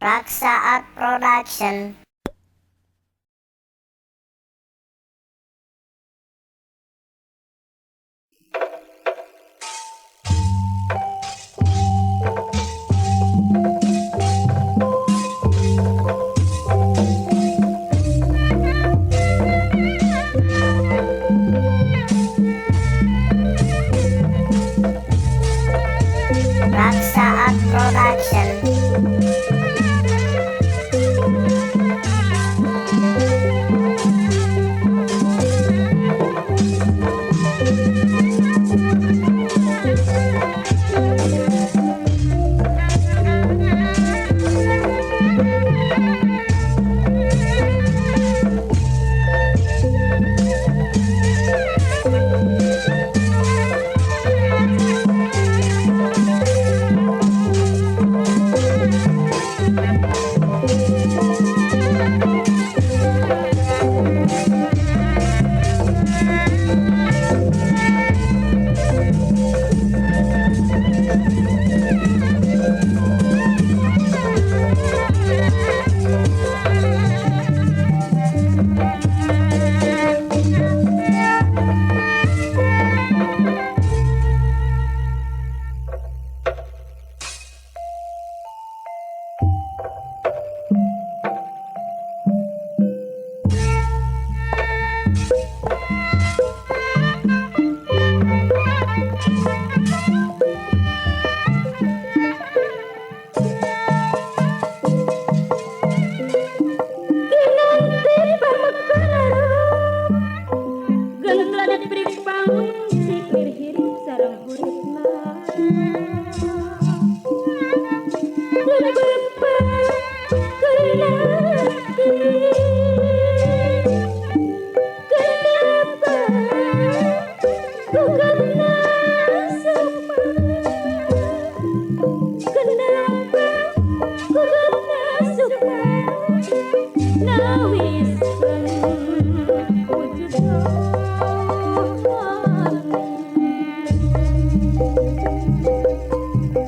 Raksa Art Production. Raksa Art Production.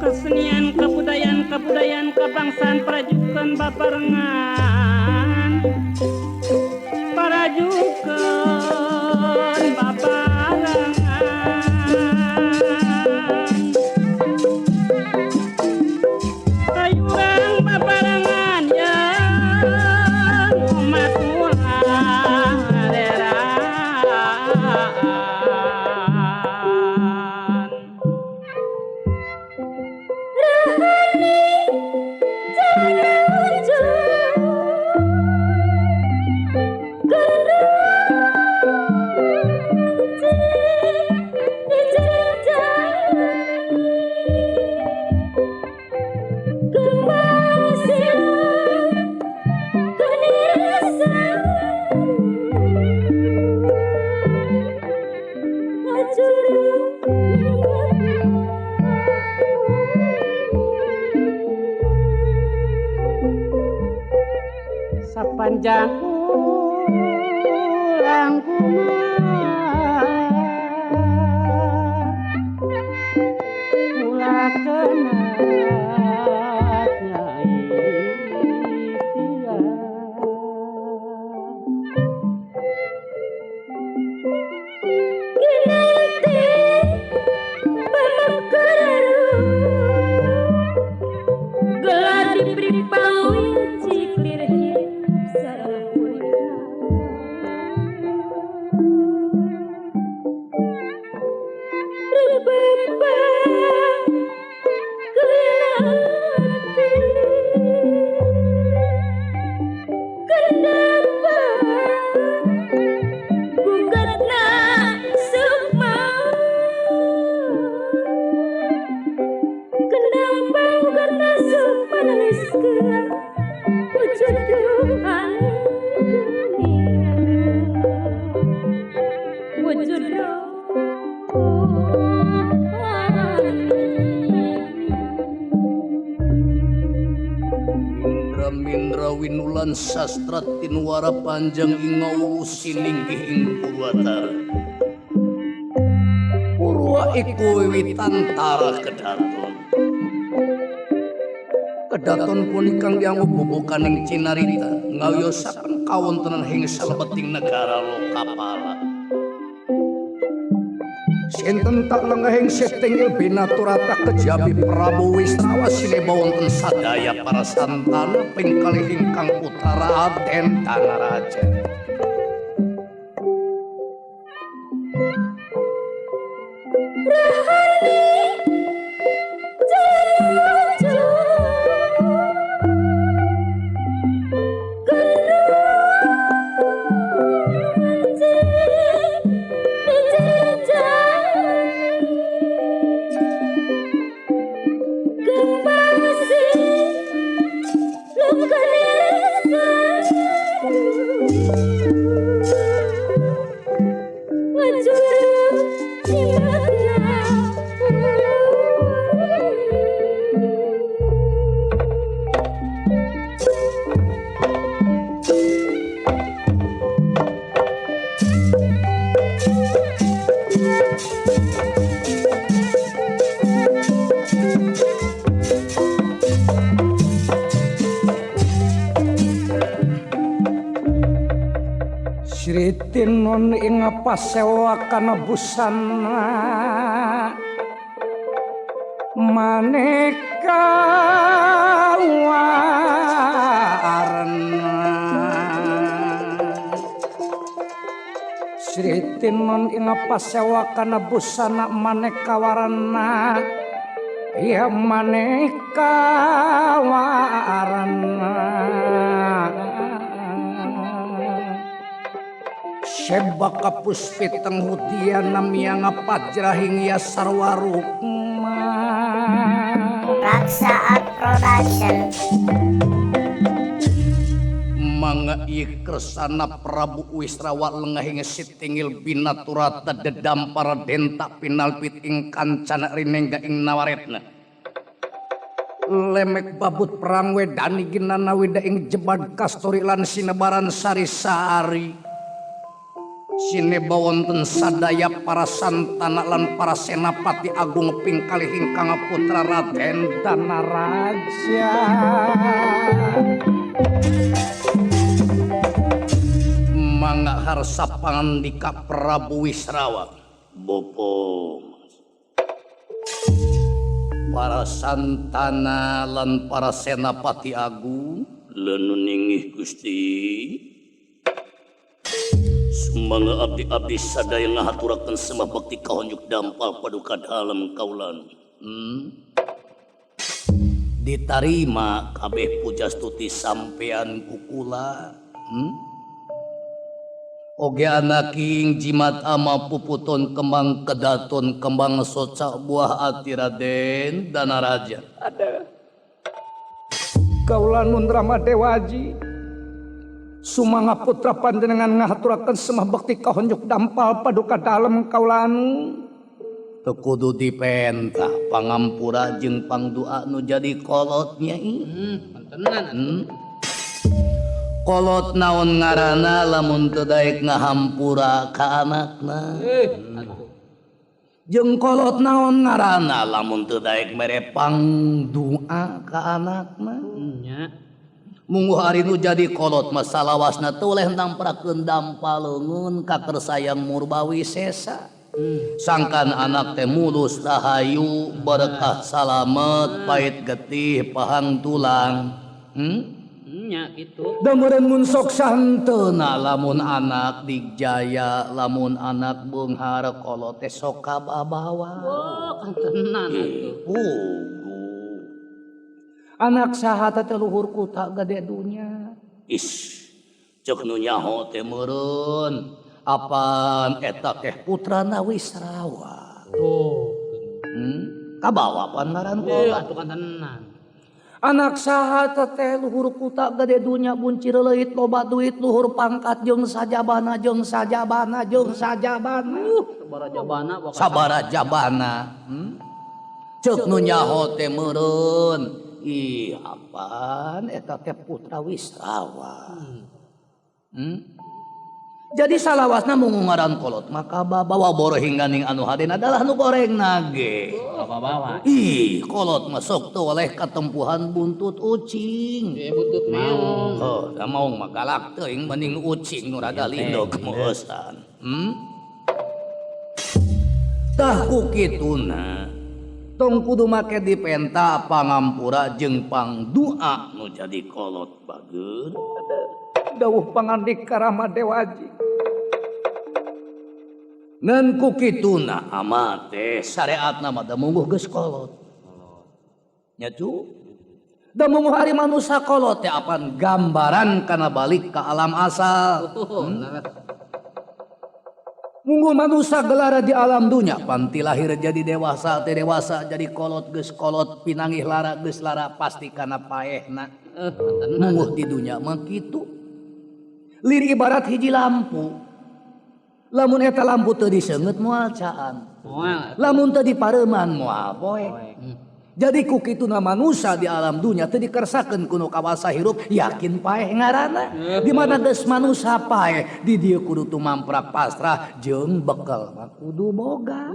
Kesenian, kebudayaan, kebudayaan, kebangsaan, perajukan babarengan, perajukan babarengan. Kayuran babarengan ya umat mula. Sepanjang urang kumaha ulah kenat nyai tiang. Kinanti pamekararu gelar diberi pawin ciklir hirup sareng uripna. Rebebang kinanti kenapa gugatna sukma, kenapa gugatna sukma nuliskeun wujud Tuhan wujud Mindra mindra winulan sastra tinwara panjang ingawu sininggih ing Purwatara. Purwa iku wiwitan tara kedaton. Kedaton punika dianggo bubukaning cinarita ngawiyosaken kawontenan ing salebeting negara Lokapala. Sinten tak lengahing sitinggil binaturata kejabi Prabu Wisrawa sineba wonten sadaya para santana ping kalih ingkang putra Raden Danaraja. Sritinun ing pasewakan busana maneka warna. Sritinun ing pasewakan busana maneka warna, ya maneka warna. Sebaka puspiteng hudiana mianga pajrahing ya sarwarukma. Raksaat Production. Mangga ieu kersana Prabu Wisrawa lengahing sitingil binaturata dedampara denta pinalpit ing kancana rinengga ing nawaretna. Lemek babut perang wedani ginana wida ing jebad kasturi lan sinebaran sari-sari. Sineba wonten sadaya para santana lan para senapati agung ping kalih ingkang putra Raden Danaraja. Mangga harsa pangandika Prabu Wisrawa. Bopo para santana lan para senapati agung lenuningih Gusti. Sumangga abdi-abdi sadaya ngahaturakeun semah bakti kahonjuk dampal paduka dalem kaulan. Ditarima kabeh pujastuti sampean kukula. Oge anaking jimat ama puputon kembang kedaton kembang soca buah ati Raden Danaraja. Ada kaula nun Ramadewaji. Sumangga putra panjenengan ngahaturakeun semah bekti kahonjuk dampal paduka dalem kaulanu. Teu kudu dipenta pangampura jeung pangdua nu jadi kolot nyai. Tenan. Kolot naon ngaranna lamun teu daek ngahampura ka anakna. Jeung kolot naon ngaranna lamun teu daek mere pangdua ka anakna. Nya. Mungguh ari nu jadi kolot mah salawasna teu oleh namprakeun dampal leungeun ka kersayang murbawi sesa. Sangkan anak teh mulus rahayu berkah salamet pait getih pahang tulang. Nya kitu. Da meureun mun sok santeuna lamun anak digjaya lamun anak beunghar kolot teh sok kababawa. Oh, kan tenan atuh. Anak saha teh luhur kuta gede dunya. Is, cek nu nyaho teh meureun. Apan eta teh putrana Wisrawa. Tuh. Kabawa pan ngaran kolot. Atuh kan tenan. Anak saha teh luhur kuta gede dunya buncir leuit loba duit luhur pangkat jeung sajabana jeung sajabana jeung sajabana. Sabarajabana sabarajabana. Cek nu nyaho teh meureun. Ih, apaan eta teh putra Wisrawa. Jadi salawasna mung ngaran kolot maka bawa boro hingganing anu haden adalah nu goreng nage. Bawa-bawa. Ih, kolot mah sok teu oleh katempuhan buntut ucing. Buntut meong. Oh, da maung mah galak teuing mending ucing nu rada lindog meusan. Tah ku kituna tong kudu make dipenta pangampura jeung pangdua nu jadi kolot bageun. Dawuh pangandika Rama Dewaji. Ngan ku kituna ama teh syariatna mah da mungguh geus kolot. Nya cu. Da mungguh ari manusa kolot teh apan gambaran kana balik ka alam asal. Mungguh manusa gelara di alam dunya panti lahir jadi dewasa teh dewasa jadi kolot geus kolot pinangih lara geus lara pasti kana paehna. Mungguh di dunya mah kitu. Lir ibarat hiji lampu. Lamun eta lampu teu diseungeut moal caan. Lamun teu dipareuman moal poek. Jadi ku kituna manusa di alam dunya teu dikersakeun ku nu kawasa hirup yakin paeh ngaranna. Di mana geus manusa paeh di dieu kudu tumamprak pasrah jeung bekel mah kudu boga.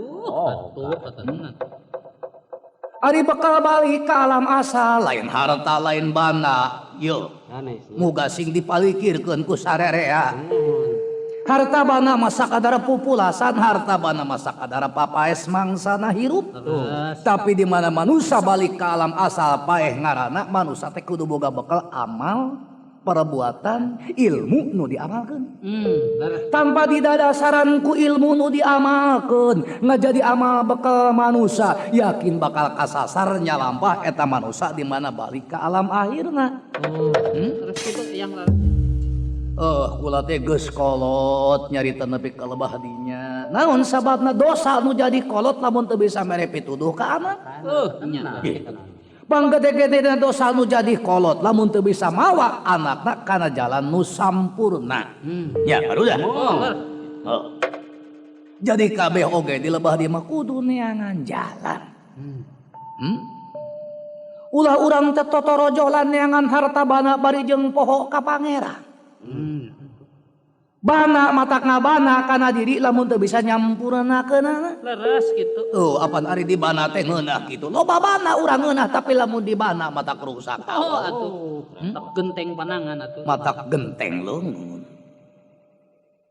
Ari bekal balik ka alam asal lain harta lain banda. Yo. Muga sing dipalikirkeun ku sarerea. Harta bana masa kadara pupulasan, harta bana masa kadara papaes mangsana hirup. Tapi di mana manusia balik ke alam asal paeh ngaranna manusia teh kudu boga bekal amal, perbuatan, ilmu nu diamalkeun. Tanpa didadasaran ku ilmu nu diamalkeun, ngajadi amal bekal manusia, yakin bakal kasasar nyalampah eta manusia di mana balik ke alam akhirna. Terus kitu yang Kula teh geus kolot nyarita nepi ka lebah dinya. Naon sababna dosa nu jadi kolot lamun teu bisa mere pituduh ka anak? Nya. Panggede-gedena dosa nu jadi kolot lamun teu bisa mawa anakna kana jalan nu sampurna. Ya barudah. Oh. Jadi kabeh oge di lebah di mah kudu neangan jalan. Ulah urang teh totorojolan neangan harta bana bari jeung poho ka pangeran. Bana matak ngabana kana diri lamun teu bisa nyampurnakeunana. Leres kitu. Oh, apan ari di bana teh ngeunah kitu. Loba bana urang ngeunah tapi lamun di bana matak rusak. Oh, atuh. Tak genteng panangan atuh. Matak genteng leungeun.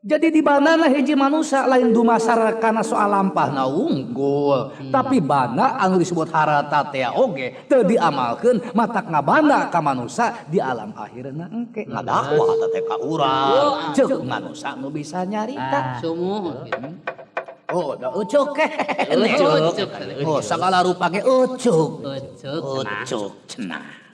Jadi di bana hiji manusia lain dumasar kana soal lampahna unggul, tapi bana anu disebut harta teh oge teu diamalkeun matak ngabana ka manusia di alam akhirna engke ngadakwah teh ka urang ceuk manusia nu bisa nyarita. Sumuh gitu. Oh, da ucuk keneh. Oh, sagala rupa ge ucuk. Ucuk cenah.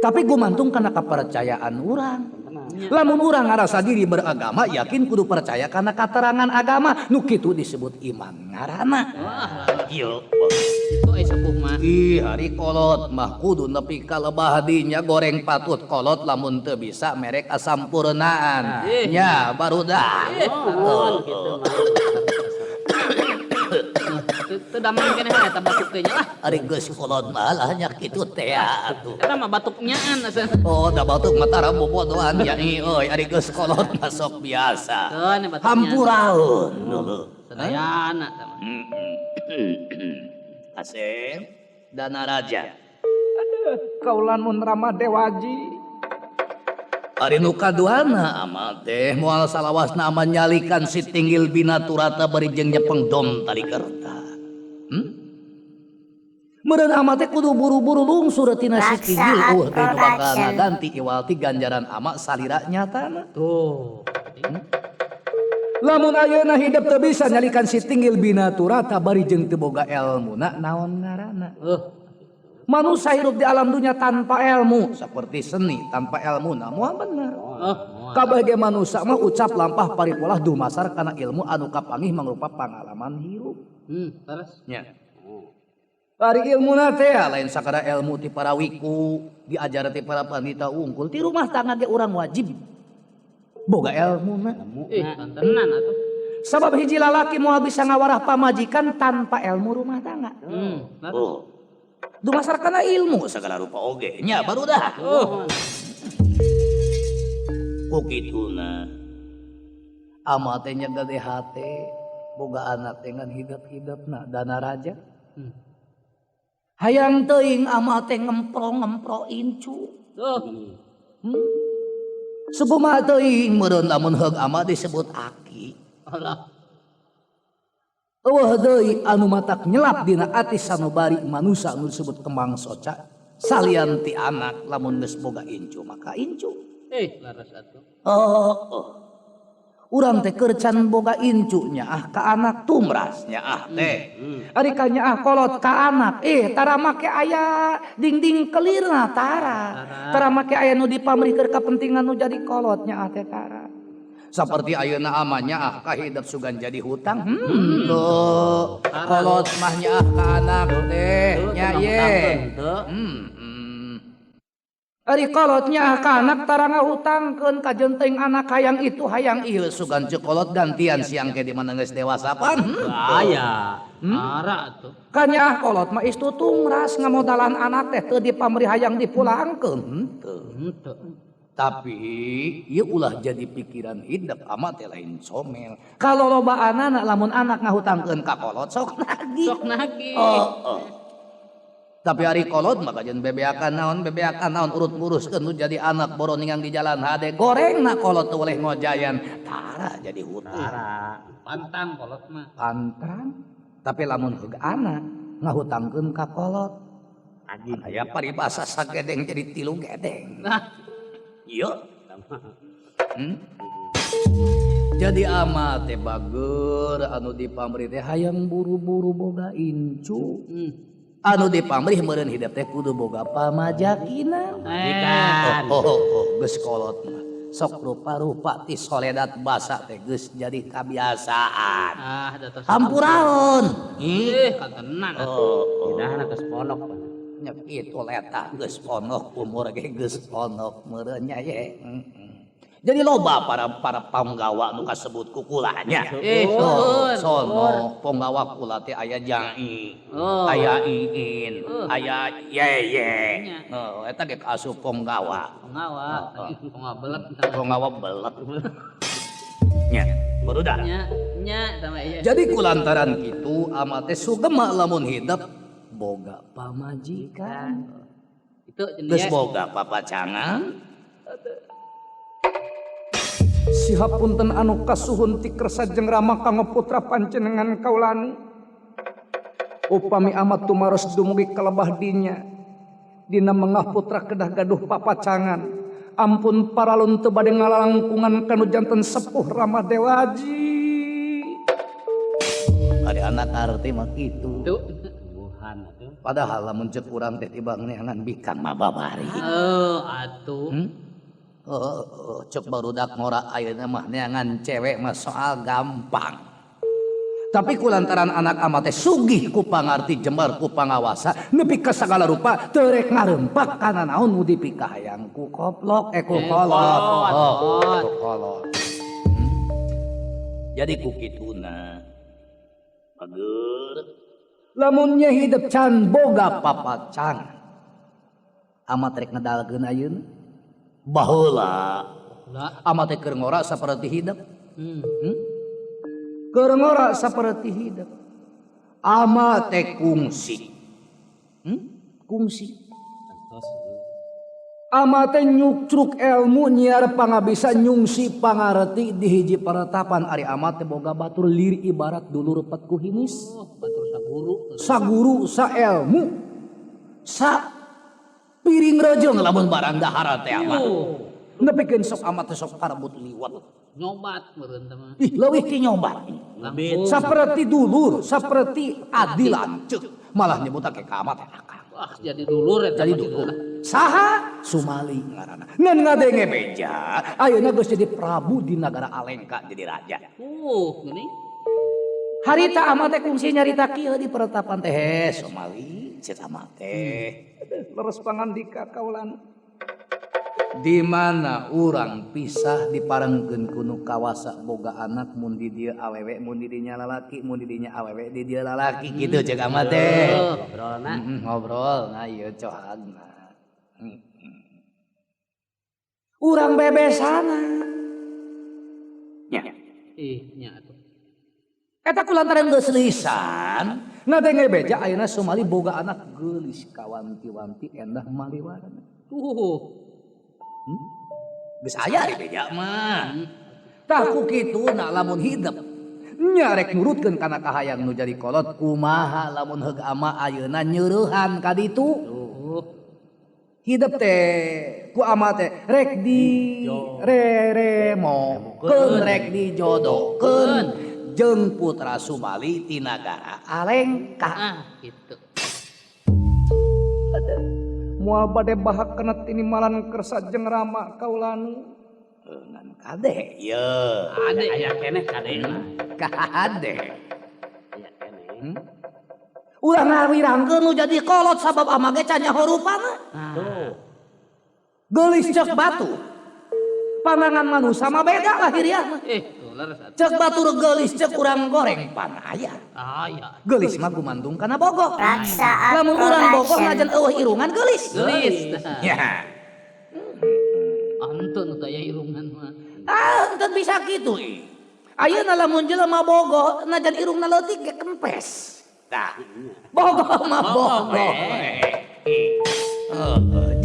Tapi gumantung kana kepercayaan urang. Lamun urang ngarasa diri beragama yakin kudu percaya kana katerangan agama nu kitu disebut iman ngaranna. Ieu itu aya sepuh mah. Ih, ari kolot mah kudu nepi ka lebah dinya goreng patut kolot lamun teu bisa merek kasampurnaan. Nya barudak. Kitu mah. Teu damang keneh eta batuk teh nya lah. Ari geus kolot mah lah nya kitu teh atuh. Eta mah batuk nyaan asa. Oh, da batuk mah tara bobodohan nya euy, ari geus kolot mah sok biasa. Hampuraeun dulu. Sadayana tah mah. Asep Dana Raja. Aduh, kaula nun Rama Dewaji. Ari nu kaduana ama teh moal salawasna ama nyalikan si tinggil binaturata bari jeung nyepeng dom tali kerta. Meureun ama teh kudu buru-buru lungsur tina si tinggil eueuh teh nu bakal ngaganti iwal ti ganjaran ama salira nyatana. Tuh. Lamun ayeuna hidup teu bisa nyalikan si tinggil binaturata bari jeung teu boga elmuna naon ngaranna. Manusia hidup di alam dunia tanpa ilmu seperti seni tanpa ilmu nah moal bener. Kabeh ge manusia mah ucap lampah paripolah dumasar kana ilmu anu kapanggih mangrupa pangalaman hirup. Terus nya. Ari ilmuna teh lain sakada ilmu ti para wiku diajar ti para pandita unggul ti rumah tangga ge urang wajib boga ilmuna. Tenan atuh. Sabab hiji lalaki moal bisa ngawarah pamajikan tanpa ilmu rumah tangga. Oh. Dumasar kana ilmu segala rupa oge nya barudah. Ku kituna. Ama teh nya gede hate boga anak teh ngan hidep-hidepna dana raja. Hayang teuing ama teh ngempro-ngempro incu. Tuh. Sakumaha teuing meureun lamun heug ama disebut aki. Alah. Eueuh deui anu matak nyelap dina ati sanubari manusa anu disebut kembang soca salian ti anak lamun geus boga incu maka incu. Laras atuh. Oh. Urang teh keur can boga incu nyaah ka anak tumras nyaah teh. Ari ka nyaah kolot ka anak tara make aya dingding kelirna tara. Tara make aya nu dipamrih keur kapentingan nu jadi kolot nyaah teh tara. Seperti ayeuna ama nyaah ka hidep sugan jadi hutang. Tuh. Kolot mah nyaah ka anak teh nya ye. Ari kolot nyaah ka anak tara ngahutangkeun ka jenteng anak hayang itu hayang ieu sugan ceuk kolot gantian siang ke di mana geus dewasa pan. Aya. Tara atuh. Ka nyaah kolot mah istu tungras ngamodalan anak teh teu dipamrih hayang dipulangkeun. Henteu. Henteu. Tapi ieu ulah jadi pikiran hidep ama teh lain somel. Kalau loba anak lamun anak ngahutangkeun ka kolot sok nagih. Sok nagih. Oh. Tapi ari kolot mah kajeun bebeakan naon urut nguruskeun nu jadi anak boroningang di jalan hade gorengna kolot teu boleh ngojayan. Tara jadi hutang. Tara. Pantang kolot mah. Pantang. Tapi lamun heug anak ngahutangkeun ka kolot. Aya paribasa sagedeng jadi tilu gedeng. Nah. Iya. Jadi ama teh bager anu dipamrih teh hayang buru-buru boga incu. Anu dipamrih meureun hidep teh kudu boga pamajakina. Oh, geus kolot mah. Sok rupa-rupa ti soledat basa teh geus jadi kabiasaan. Hampuraon. Ih, katenan atuh. Didahana geus ponok. Nya kitu letah geus ponok umur ge geus ponok meureun nya ye. Jadi loba para panggawa nu kasebut ku kulanya. Sono panggawa kula teh aya Jai, aya Iin, aya Yeye. Oh, eta ge kaasup panggawa. Panggawa, panggawa belet. Panggawa belet. Nya, barudak. Nya, nya tama ieu. Jadi kulantaran kitu ama teh sugema lamun hidep boga pamajikan. Itu geus boga papacangan. Sihapunten anu kasuhun ti kersa jeung rama kanggo putra panjenengan kaulani. Upami amat tumaros dumugi kalebah dinya. Dina mengah putra kedah gaduh papacangan. Ampun paralun teu bade ngalalangkungan kanu janten sepuh Rama Dewaji. Ari anak arti mah kitu. Padahal lamun ceuk urang teh tibang neangan bikang mah babari. Heuh atuh. Cek barudak ngora ayeuna mah neangan cewek mah soal gampang. Tapi kulantaran anak ama teh sugih ku pangarti jembar ku pangawasa nepi ka sagala rupa teu rek ngarempak kana naon nu dipikahayang ku koplok ku kolot. Ku kolot. Jadi ku kituna bager lamun nya hidep can boga papacangan amat rek ngedalkeun ayeuna. Baheula ama teh keur ngora saperti hidep. Keur ngora saperti hidep. Ama teh kungsi. Kungsi. Ama teh nyukcruk ilmu nyiar pangabisa nyungsi pangarti di hiji peretapan ari ama teh boga batur lir ibarat dulur pet ku hinis. Batur saguru. Saguru sa ilmu. Sa piring rejeng lamun barang dahara teh ama. Nepikeun sok ama teh sok parebut liwat. Nyobat meureun teh mah. Ih, leuwih ti nyobat. Saperti dulur, saperti adi lanceuk. Malah nyebutake ka ama teh akang. Wah, jadi dulur eta. Jadi dulur. Saha? Sumali ngaranna. Ngan ngadenge beja, ayeuna geus jadi prabu di nagara Alengka jadi raja. Geuning. Harita ama teh kungsi nyarita kieu di peretapan teh Sumali ceuk ama teh. Leres pangandika kaulan. Di mana urang pisah diparengkeun ku nu kawasa boga anak mun di dieu awewe mun di dinya lalaki mun di dinya awewe di dieu lalaki kitu ceuk ama teh. Ngobrolna. Ngobrolna ieu cohagna. Urang bebesana. Nya. Ih, nya atuh. Eta kulantaran geus lisan, ngadenge beja ayeuna Sumali boga anak geulis kawanti-wanti endah maliwarna. Tuh. Geus aya di beja mah. Tah ku kituna lamun hidep nya rek nurutkeun kana kahayang nu jadi kolot kumaha lamun heug ama ayeuna nyeurehan ka ditu. Tuh. Hidep teh ku ama teh rek di reremokeun rek dijodohkeun jeung putra Sumali ti nagara Alengka. Ah, gitu. Moal bade bahak kana tinimalan kersa jeung Rama kaulanu. Ngan kade ye. Kade aya keneh kade lah. Kade. Aya keneh. Ulah ngawirangkeun nu jadi kolot sabab ama ge can nyaho rupana. Tuh. Geulis ceuk batu. Pandangan manusia mah beda lahiriah mah. Tuh leres atuh. Ceuk batur geulis ceuk urang goreng pan aya. Aya. Geulis mah gumantung kana bogoh. Raksaat Lamun urang bogoh Production. najan eueuh irungan geulis. Geulis. Ya. Antun teu aya irungan mah. Ah, henteu bisa kitu ih. Ayeuna lamun jelema bogoh najan irungna leutik ge kempes. Tah. Bogoh mah bogoh.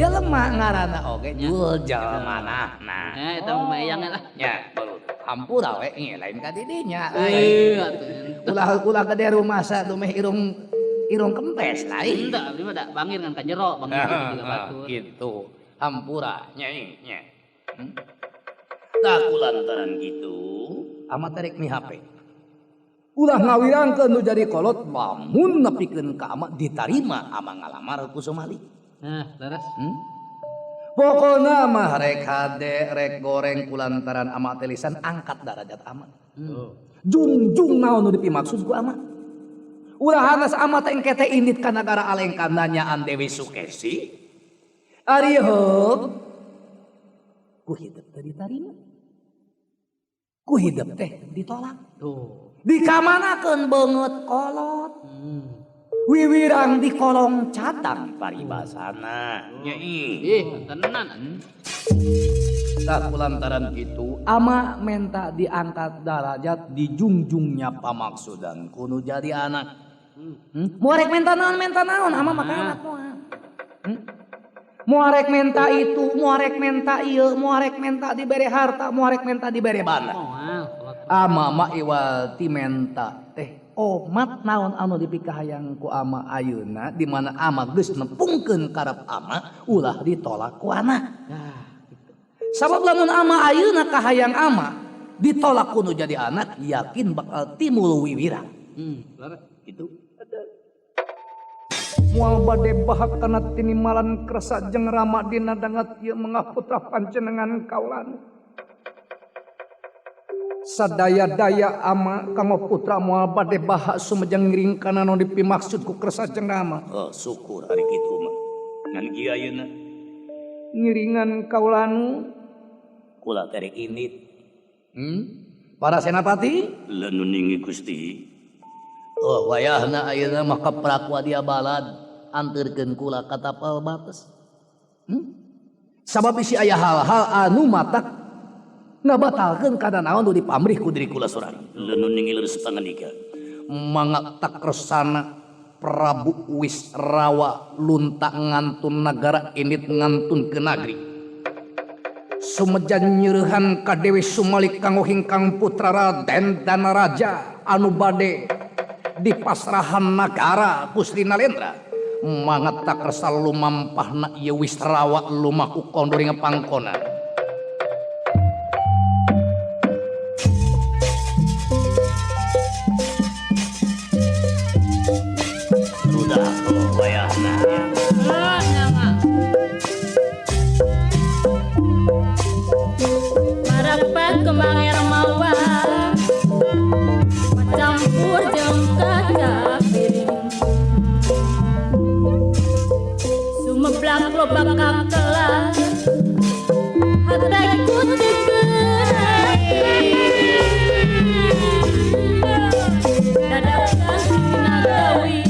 Jelema ngaranna oge jul jelmanahna. Eta mah mayang lah. Nya, hampura we lain ka didinya. Atuh. Ulah ulah gede rumasa dumeh irung irung kempes lain. Henteu abdi mah da bangir ngan ka jero, bangir juga batur. Gitu. Hampura nya nya. Tah kulantaran gitu, ama tarik mi HP. Ulah ngawirangkeun nu jadi kolot lamun nepikeun ka ama ditarima ama ngalamar ku Sumali. Nah, leres. Pokona mah rek hade rek goreng kulantaran ama telisan angkat darajat ama. Jungjung naon nu dipimaksud ku ama. Ulah hanas ama teh engke teh indit ka nagara Alengka nanyaan Dewi Sukesi. Ari heug ku hidep teh ditarima. Ku hidep teh ditolak. Tuh. Dikamanakeun beungeut kolot. Wiwirang di kolong catang paribasana. Nya ih. Ih, tenan. Tah kulantaran kitu ama menta diangkat darajat dijungjungnya pamaksudan kudu jadi anak. Moal rek menta naon ama maka anak moal. Moal rek menta itu, moal rek menta ieu, moal rek menta dibere harta, moal rek menta dibere banda. Moal. Ama ma iwal ti menta teh omat naon anu dipikahayang ku ama ayeuna di mana ama geus nepungkeun karep ama ulah ditolak ku anak. Nah, gitu. Sabab lamun ama ayeuna kahayang ama ditolak ku nu jadi anak yakin bakal timbul wiwirang. Leres. Gitu. Moal bade bahak kana tinimalan kersa jeung Rama dina danget ieu mengah putra panjenengan kaulanu. Sadaya-daya ama kanggo putra moal bade bahak sumejeng ngiring kana nu dipimaksud ku kersa jeung Rama. Oh, syukur ari kitu mah. Ngan kieu ayeuna ngiringan kaulanu kula teh rek indit. Para senapati Lenuningi Gusti. Oh, wayahna ayeuna mah kaprak wadia balad anterkeun kula ka tapal bates. Sabab bisi aya hal-hal anu matak ngabatalkeun kana naon nu dipamrih ku diri kula sorangan. Lenuningi leres pangandika. Mangga takresana Prabu Wisrawa lunta ngantun nagara indit ngantun ke nagri. Sumejan nyeurehan ka Dewi Sumali kanggo hingkang putra Raden Danaraja anu bade di pasrahan nagara ku Sri Nalendra. Mangga takersa lumampahna ieu Wisrawa lumaku kondoring pangkona. Rudah wayahna. Marapat kembang ermawa campur jeung kaca piring sumeblak loba kakelah hateku teu dadakan dina gawi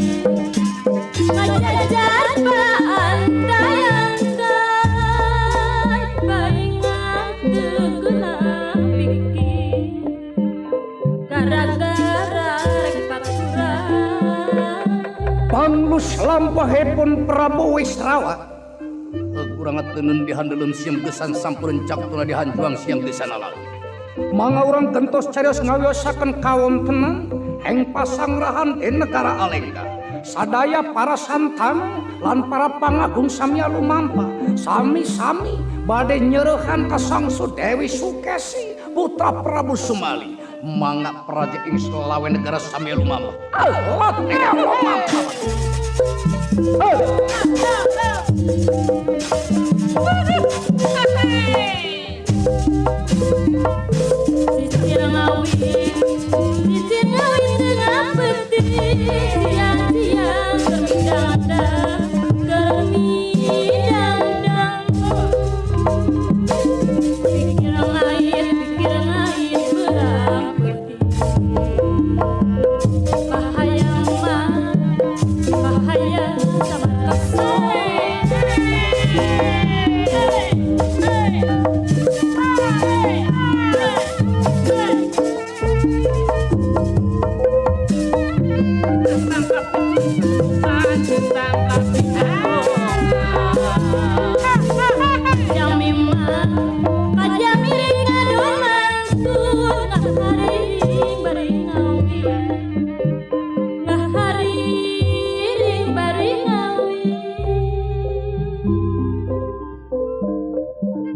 ngajajar paantayangkan paingan teu geuna pikir. Lalampahipun Prabu Wisrawa kurang ateunun dihandeleun siang gesan sampurun caktuna dihanjuang siang gesan alam. Mangga urang gentos carios ngawiyosaken kawontenan ing pasangrahan di negara Alengka. Sadaya para santana lan para pangagung samiya lumampah sami-sami bade nyereuhan ka Sangsu Dewi Sukesi putra Prabu Sumali. Mangga praja ing selawe negara samiya lumampah. Allah lumampah. Sisir ngawi tengah peti, siang-siang kermidang-dang, kermidang-dang. Pikir ngait berang peti. Bahaya mah, bahaya sama kasih.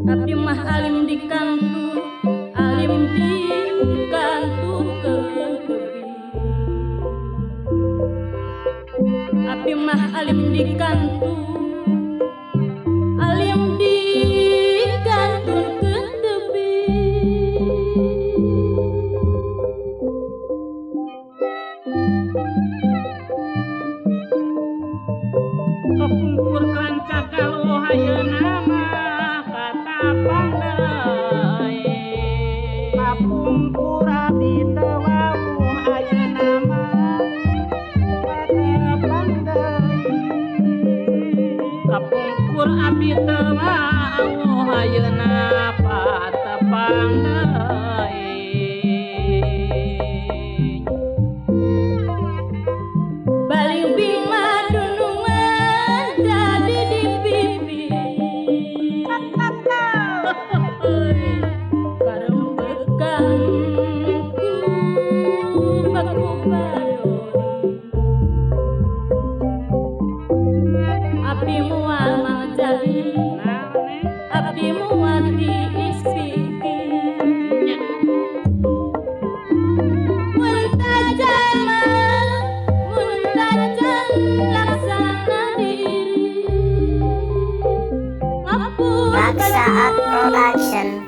Abdi mah alim di kantur, alim di kantur ketepi. Abdi mah alim di kantur, alim di kantur ketepi. Kepungkur kancak kalau hayeuna mah katapang deui. Kapungkur abdi teu wawuh ayeuna mah katapang deui. Kapungkur abdi teu wawuh ayeuna patepang deui. Baling bima dunungan jadi di pipi. Karempekan ku baku badori. Abdi mual mangjali, abdi mual diispiki. Muntajama, muntajan laksana diri. Ngapur Raksaat Production.